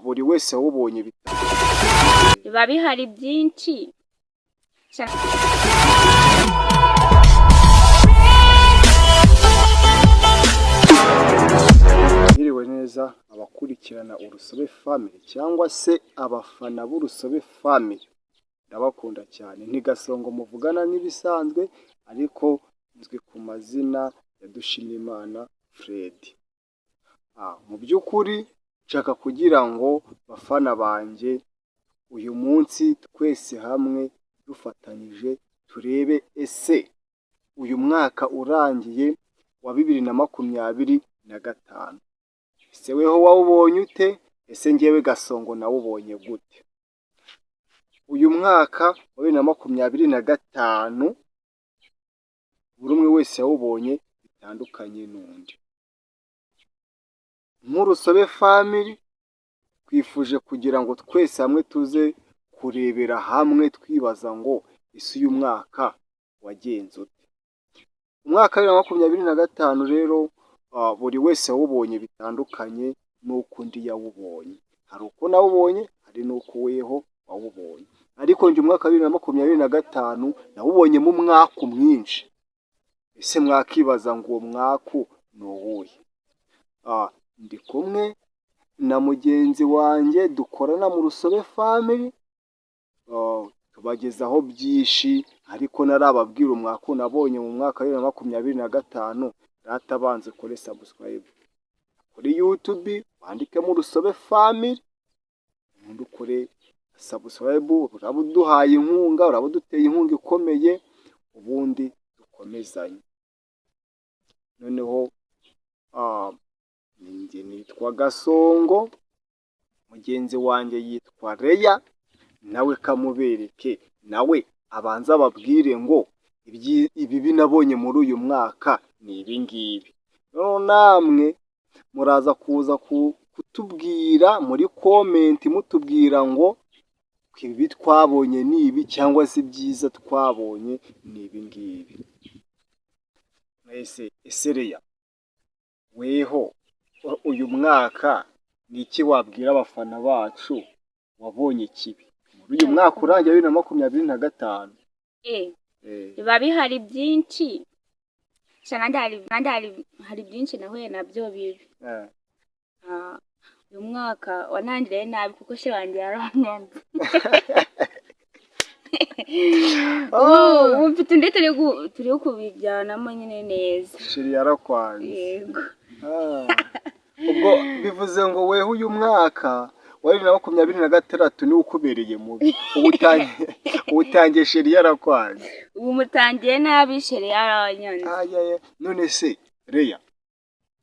Buri wese wawubonye. Biba bihari byinshi. Mwiriwe neza, abakurikirana Urusobe Family cyangwa se abafana b'Urusobe Family, ndabakunda cyane. Ni Gasongo muvugana nk'ibisanzwe, ariko nzwi ku mazina ya Dushimimana Fred. Mu by'ukuri nshaka kugira ngo bafana banjye, uyu munsi twese hamwe dufatanyije turebe: ese uyu mwaka urangiye wa 2025, ese weho wawubonye ute? Ese ngewe Gasongo nawubonye gute? Uyu mwaka wa 2025 buri umwe wese yawubonye bitandukanye n'undi. Nk'Urusobe Family twifuje kugira ngo twese hamwe tuze kurebera hamwe, twibaza ngo: ese uyu mwaka wagenze ute? Umwaka wa 2025 rero buri wese yawubonye bitandukanye n'uko undi yawubonye. Hari uko nawubonye, hari n'uko weho wawubonye. Ariko njye umwaka wa 2025 nawubonyemo umwaku mwinshi. Ese mwakibaza ngo uwo mwaku ni uwuhe? Ndi kumwe na mugenzi wanjye dukorana mu Rusobe Family, tubagezaho byinshi, ariko ntarababwira umwaku nabonye mu mwaka wa 2025, rata banza ukore subscribe kuri YouTube, wandikemo Urusobe Family, ubundi ukore subscribe. Uraba uduhaye inkunga, uraba uduteye inkunga ikomeye, ubundi dukomezanye. Noneho njye nitwa Gasongo, mugenzi wanjye yitwa Leya, nawe kamubereke, nawe abanze ababwire ngo ibibi nabonye muri uyu mwaka ni ibi ngibi. Noneho namwe muraza kuza kutubwira muri comment, mutubwira ngo ibibi twabonye ni ibi cyangwa se ibyiza twabonye ni ibi ngibi. Mwese, ese Leya, weho uyu mwaka ni iki wabwira abafana bacu wabonye kibi muri uyu mwaka urangiye wa 2025? Biba bihari byinshi. Sha nanjye hari byinshi nahuye nabyo bibi. Uyu mwaka wanangiriye nabi kuko chéri wanjye yaranyanze. Ubu mfite undi turi kubijyanamo nyine neza. Chéri yarakwanze? Yego. Ubwo bivuze ngo weho uyu mwaka wa 2026 niwo ukubereye mubi. Ubu utangiye chéri yarakwanze. Ubu mutangiye nabi, chéri yaranyanze. Ayaya, none se Leya,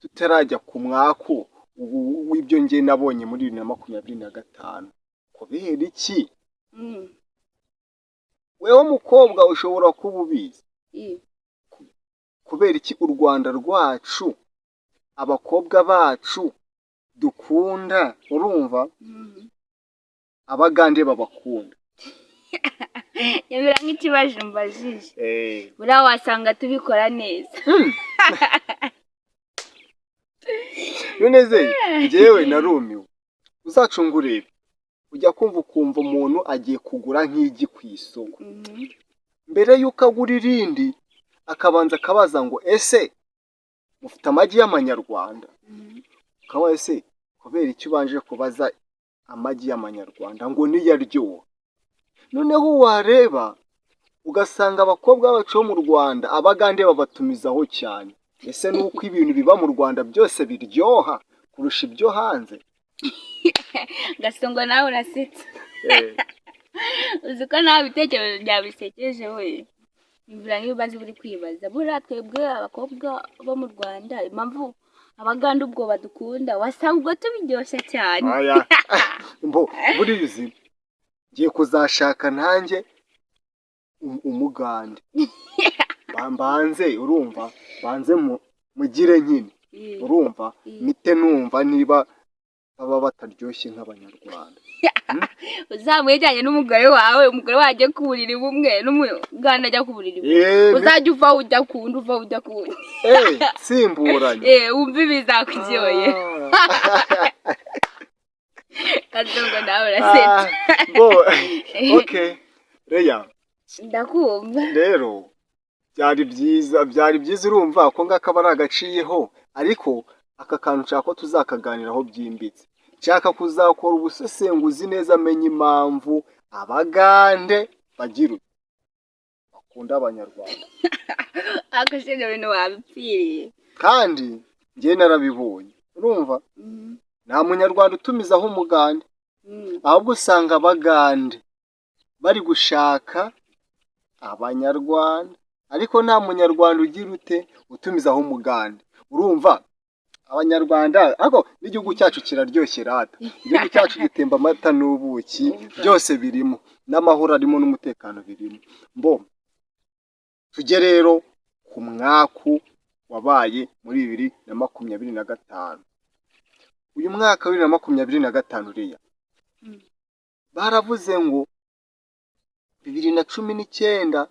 tutarajya ku mwaku w'ibyo njye nabonye muri 2025, kubera iki weho mukobwa ushobora kuba ubizi, kubera iki u Rwanda rwacu, abakobwa bacu dukunda, urumva, Abagande babakunda? Nyamara nk'ikibazo mbajije, buriya wasanga tubikora neza. None se njyewe narumiwe. Uzacunga urebe, ujya kumva ukumva umuntu agiye kugura nk'igi ku isoko, mbere y'uko agura irindi akabanza akabaza ngo: "Ese mufite amagi y'amanyarwanda?" Ukaba ese kubera icyo ubanje kubaza amagi y'amanyarwanda? Ngo niyo aryoha. Noneho wareba ugasanga abakobwa bacu bo mu Rwanda, Abagande babatumizaho cyane. Ese ni uko ibintu biba mu Rwanda byose biryoha kurusha ibyo hanze? Gasongo, nawe urasetsa. Uzi ko nawe ibitekerezo byawe bisekeje we! Imvura nk'ibibazo uri kwibaza, buriya twebwe abakobwa bo mu Rwanda, impamvu Abagande ubwo badukunda, wasanga ubwo tubiryoshye cyane. Aya, mbo buriya uzi ngiye kuzashaka nanjye Umugande, mbanze, urumva, banze mugire nyine, urumva, mite numva niba baba bataryoshye nk'Abanyarwanda. Uzamwejyanye n'umugore wawe, umugore wawe ajye ku buriri bumwe n'Umugande ajya ku buriri bumwe. Uzajya uva ujya ku wundi, uva ujya ku wundi. Nsimburanye. Wumve ibizakuryoye. Gasongo, nawe urasetsa. Ah, bo, okay Reya. Ndakumva. Rero byari byiza, byari byiza. Urumva ko ngaka aba ari agaciyeho, ariko aka kantu nshaka ko tuzakaganiraho byimbitse. Nshaka kuzakora ubusesenguzi neza, amenye impamvu Abagande bagira uti bakunda Abanyarwanda. Ariko se ibyo bintu wabipfiriye? Kandi njye narabibonye, urumva, nta Munyarwanda utumizaho Umugande, ahubwo usanga Abagande bari gushaka Abanyarwanda, ariko nta Munyarwanda ugira ute utumizaho Umugande. Urumva Abanyarwanda, ariko n'igihugu cyacu kiraryoshye rata. Igihugu cyacu gitemba amata n'ubuki, byose birimo, n'amahoro arimo, n'umutekano birimo. Mbo tujye rero ku mwaku wabaye muri 2025. Uyu mwaka wa 2025, uriya baravuze ngo 2019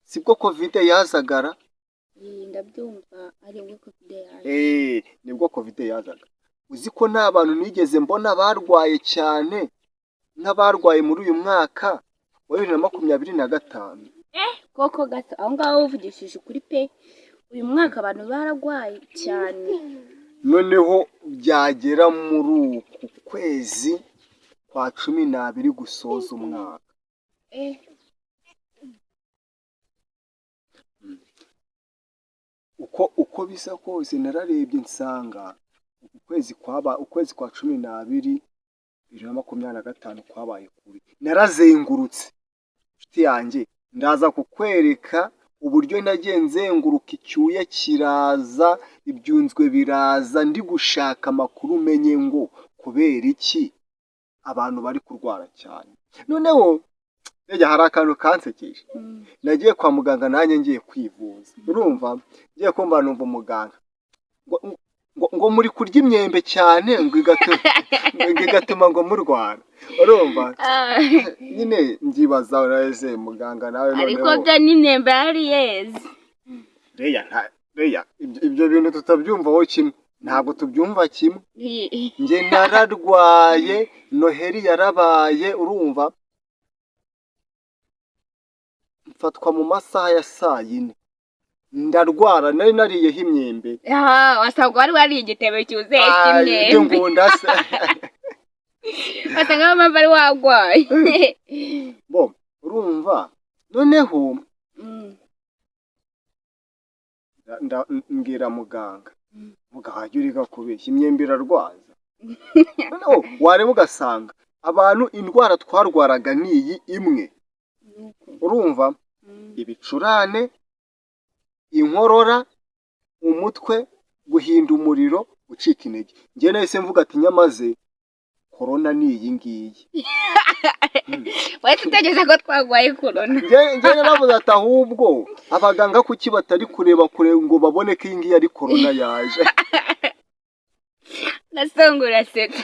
sibwo Covid yazagara. Ndabyumva, ari bwo Covid yaje. Nibwo Covid yazaga. Uzi ko nta bantu nigeze mbona barwaye cyane nk'abarwaye muri uyu mwaka wa 2025? Koko gato, aho ngaho uvugishije ukuri pe. Uyu mwaka abantu baragwaye cyane. Noneho byagera muri uku kwezi kwa 12 gusoza umwaka, uko bisa kose nararebye nsanga uku kwezi kwaba ukwezi kwa 12 2025 kwabaye kubi. Narazengurutse, inshuti yanjye, ndaza kukwereka uburyo nagiye nzenguruka, icyuya kiraza, ibyunzwe biraza, ndi gushaka amakuru menye ngo kubera iki abantu bari kurwara cyane. Noneho rege hari akantu kansekeje. Nagiye kwa muganga nanjye ngiye kwivuza, urumva, ngiye kumva numva umuganga ngo muri kurya imyembe cyane, ngo igatuma ngo murwara, urumva. Nyine mbyibaza, ureze muganga nawe. Ariko noneho byo n'imyembe yari yeze. Reya, reya, ibyo bintu tutabyumvaho kimwe, ntabwo tubyumva kimwe. Njye nararwaye, Noheli yarabaye, urumva, mfatwa mu masaha ya saa 4, ndarwara, nari nariyeho imyembe. Aha, wasanga wari wariye igitebo cyuzuye Ay, ibyo cy'imyembe. Ngunda se. Wasanga niyo mpamvu ari wagwaye. Bo, urumva, noneho mbwira muganga, muganga jya ureka kubeshya, imyembe irarwaza? Noneho wareba ugasanga abantu indwara twarwaraga ni iyi imwe, urumva, ibicurane, inkorora, umutwe, guhinda umuriro, gucika intege. Njye nahise mvuga ati nyamaze korona ni iyi ngiyi. Wahise utekereza ko twarwaye korona? Njye naravuze ati ahubwo abaganga kuki batari kureba kure ngo babone ko iyi ngiyi ari korona yaje? Gasongo, urasetsa.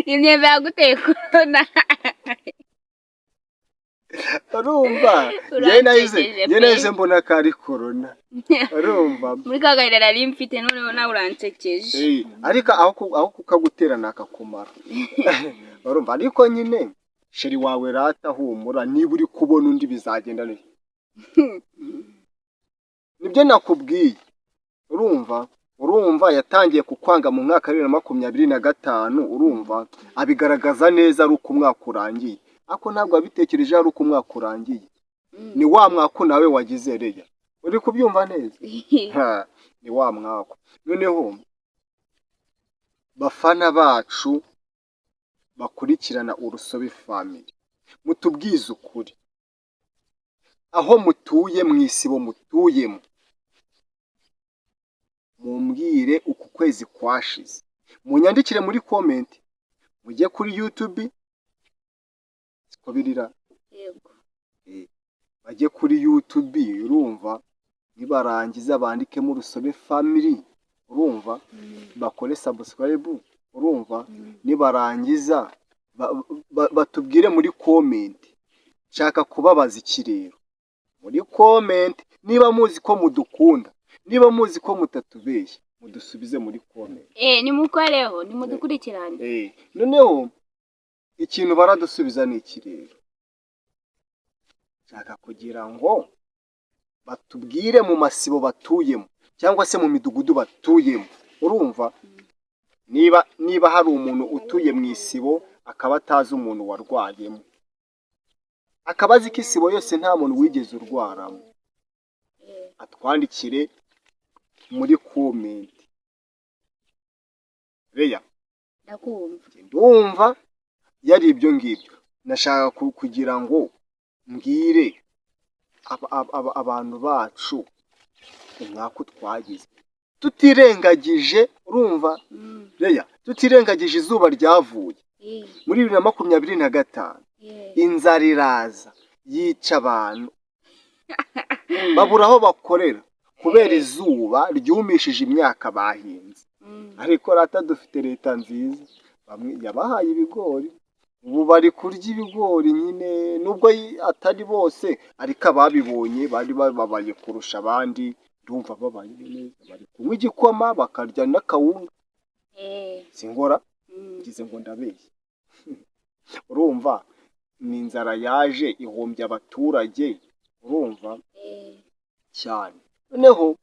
Imyembe yaguteye korona. Urumva, njye nahise Uransekeje njye pe. nahise mbona ko ari korona, urumva. Muri ka gahinda nari mfite, noneho nawe uransekeje. Ariko aho kukagutera nakakumara, urumva. Ariko nyine chéri wawe rata, humura, niba uri kubona undi bizagenda neza, nibyo nakubwiye. Urumva yatangiye kukwanga mu mwaka wa 2025, urumva, abigaragaza neza ari uko umwaka urangiye, ariko ntabwo wabitekereje ari uko umwaka urangiye. Ni wa mwaka nawe wagize, reya, uri kubyumva neza? Ha, ni wa mwaka. Noneho bafana bacu bakurikirana Urusobe Family, mutubwize ukuri, aho mutuye, mu isibo mutuyemo, mumbwire uku kwezi kwashize, munyandikire muri comment, mujye kuri YouTube, siko birira? Yego. Bajye kuri YouTube, urumva, nibarangiza bandikemo Urusobe Family, urumva, bakore subscribe, urumva, nibarangiza batubwire muri comment. Nshaka kubabaza iki rero muri comment: niba muzi ko mudukunda, niba muzi ko mutatubeshya. Mudusubize muri comment. Nimukoreho, nimudukurikirane. Noneho ikintu baradusubiza ni iki rero? Nshaka kugira ngo batubwire mu masibo batuyemo cyangwa se mu midugudu batuyemo. Urumva, niba hari umuntu utuye mu isibo akaba atazi umuntu warwayemo, akaba azi ko isibo yose nta muntu wigeze urwaramo, atwandikire muri comment. Reya. Ndakumva. Ndumva yari ibyo ngibyo nashaka kugira ngo mbwire abantu bacu umwaka twagize, tutirengagije, urumva, Reya, tutirengagije izuba ryavuye muri 2025, inzara iraza yica abantu, babura aho bakorera kubera izuba ryumishije imyaka bahinze. Ariko rata dufite leta nziza, bamwe yabahaye ibigori, ubu bari kurya ibigori nyine, nubwo atari bose, ariko ababibonye bari bababaye kurusha abandi, ndumva babayeho neza, bari kunywa igikoma bakarya n'akawunga. Singora ngize ngo ndabeshya? Urumva, ni inzara yaje ihombya abaturage, urumva, cyane. Noneho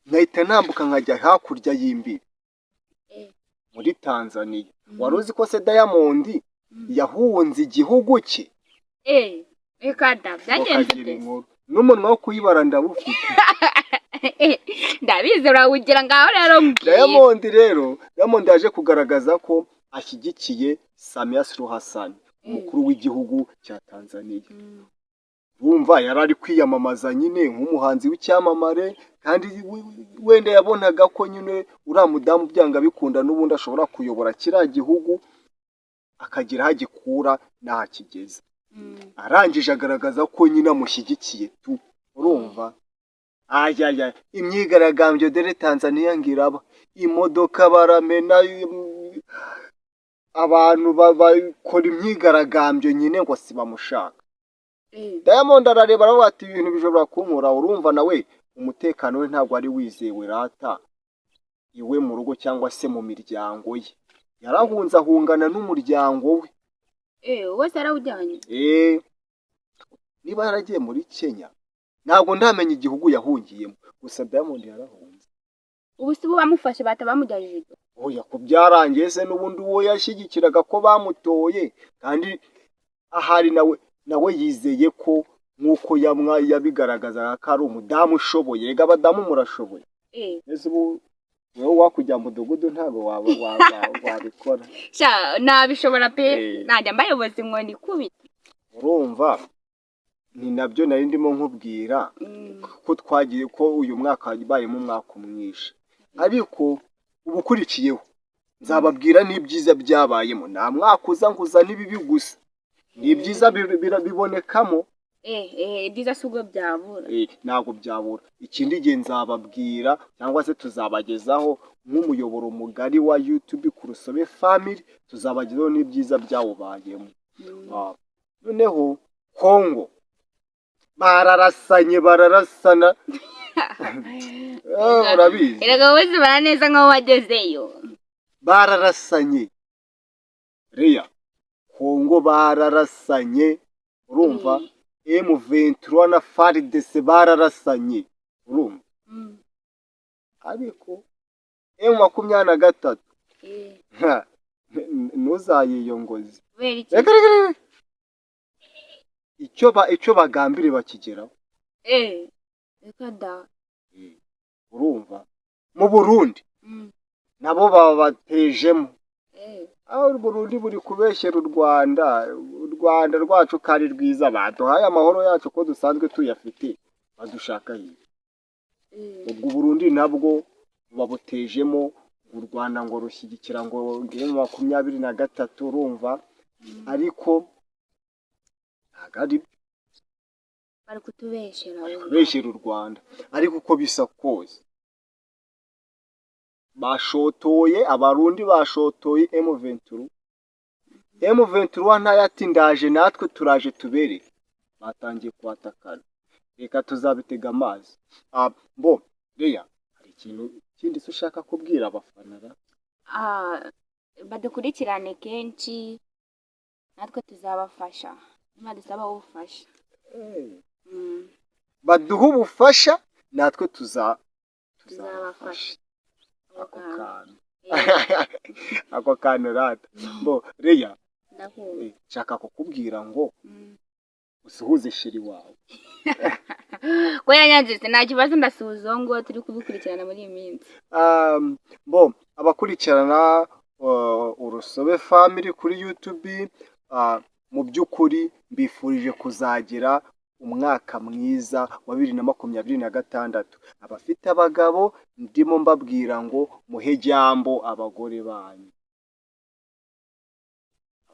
nkahita ntambuka nkajya hakurya y'imbibi muri Tanzania. Wari uzi ko se Diamond yahunze igihugu cye? Reka da, byagenze Ukagira ute? inkuru n'umunwa wo kuyibara ndawufite. Ndabizi urawugira, ngaho rero mbwira. Diamond rero, Diamond yaje kugaragaza ko ashyigikiye Samia Suluhu Hassan, umukuru w'igihugu cya Tanzania. Bumva yari ari kwiyamamaza nyine nk'umuhanzi w'icyamamare, kandi wenda yabonaga ko nyine uriya mudamu byanga bikunda n'ubundi ashobora kuyobora kiriya gihugu akagira aho agikura n'aho akigeza. Arangije agaragaza ko nyine amushyigikiye tu. Urumva, ayaya, imyigaragambyo dore Tanzania ngo iraba, imodoka baramena, abantu bakora imyigaragambyo nyine ngo si bamushaka. Diamond arareba aravuga ati ibintu bishobora kunkura. Urumva, nawe umutekano we ntabwo wari wizewe rata iwe mu rugo cyangwa se mu miryango ye. Yarahunze, ahungana n'umuryango we. Wose yarawujyanye? Niba yaragiye muri Kenya, ntabwo ndamenya igihugu yahungiyemo, gusa Diamond yarahunze. Ubu si bo bamufashe bahita bamujyanye? Oya, ko byarangiye se n'ubundi uwo yashyigikiraga ko bamutoye, kandi ahari nawe yizeye ko nk'uko yamwa yabigaragazaga ko ari umudamu ushoboye. Rega abadamu murashoboye. Mbese ubu wowe wakujya mu mudugudu ntabwo wabikora? Sha, nabishobora pe. Najya mbayoboza inkoni ikubita. Urumva, ni nabyo nari ndimo nkubwira ko twagiye ko uyu mwaka wabayemo umwaka umwishe, ariko uba ukurikiyeho nzababwira n'ibyiza byabayemo. Nta mwaka uza ngo uzane ibibi gusa, ni ibyiza bibonekamo. Ibyiza si ubwo byabura. Ntabwo byabura. Ikindi gihe nzababwira cyangwa se tuzabagezaho nk'umuyoboro mugari wa YouTube ku Rusobe Family, tuzabagezaho n'ibyiza byawubayemo. Noneho Kongo bararasanye, bararasana. Urabizi. Erega wowe zibara neza nk'aho wagezeyo. Bararasanye reya, Kongo bararasanye. Urumva, M23 na FARDC bararasanye, urumva. Ariko M23 ntuzayiyongoze. Kubera iki? Reka, reka, reka. Icyo bagambiriye bakigeraho. Reka da. Urumva, mu Burundi nabo babatejemo. Aho Burundi buri kubeshyera u Rwanda, u Rwanda rwacu ko ari rwiza, baduhaye amahoro yacu ko dusanzwe tuyafite, badushaka hirya. Ubwo Burundi nabwo babutejemo u Rwanda ngo rushyigikira ngo M23, urumva, ariko ntabwo ari byo. Bari kutubeshyera. Kubeshyera u Rwanda, ariko uko bisa kose bashotoye Abarundi, bashotoye M23. M23 ntayo ati ndaje, natwe turaje tubereke, batangiye kwatakana. Reka tuzabitega amazi. Bo Leya, hari ikintu kindi. Ikindi se ushaka kubwira abafana ra? Ah, badukurikirane kenshi, natwe tuzabafasha niba dusaba ubufasha. Baduhe ubufasha, natwe tuzabafasha. Tuzabafasha. Ako kantu, ako kantu rata. Bo Leya, Ndakumva. Nshaka kukubwira ngo usuhuze chéri wawe. Ko yanyanzitse, nta kibazo, ndasuhuza uwo nguwo turi kubikurikirana muri iyi minsi. Bo abakurikirana Urusobe Family kuri YouTube, mu by'ukuri mbifurije kuzagira umwaka mwiza wa 2026. Abafite abagabo, ndimo mbabwira ngo muhe jambo abagore banyu.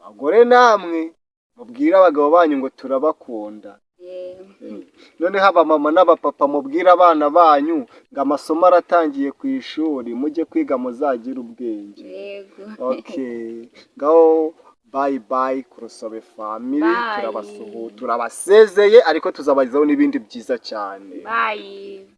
Abagore namwe, mubwire abagabo banyu ngo turabakunda. Noneho abamama n'abapapa, mubwire abana banyu ngo amasomo aratangiye ku ishuri, mujye kwiga muzagire ubwenge. Yego. Okay, ngaho bye bye ku Rusobe Family. Bye. Turabasuhu, turabasezeye, ariko tuzabagezaho n'ibindi byiza cyane. Bye.